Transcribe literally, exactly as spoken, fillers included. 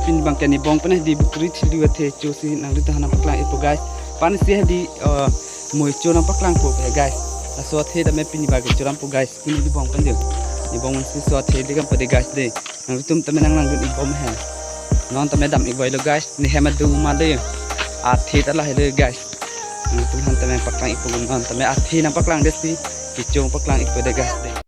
Pini abang ke ne bong pen hedi bukri thilu athe cho si nanglitum aphan nangpaklang ikpo guys. Pan si hedi, eh, moi cho nangpaklangpo he guys. Laso athe tame pini abang ke chorampo guys. Pini ne bong pen de. Ne bong pen si laso athe de kam pade guys de. Nanglitum tame nanglangdun ikbom he. Non tame dam ikvoilo guys. Ne hem adu ma de. Athe ta lahelo guys. Nanglitum aphan tame paklang ikpo non tame athe nangpaklangde si. Kecho paklang ikpo de guys de.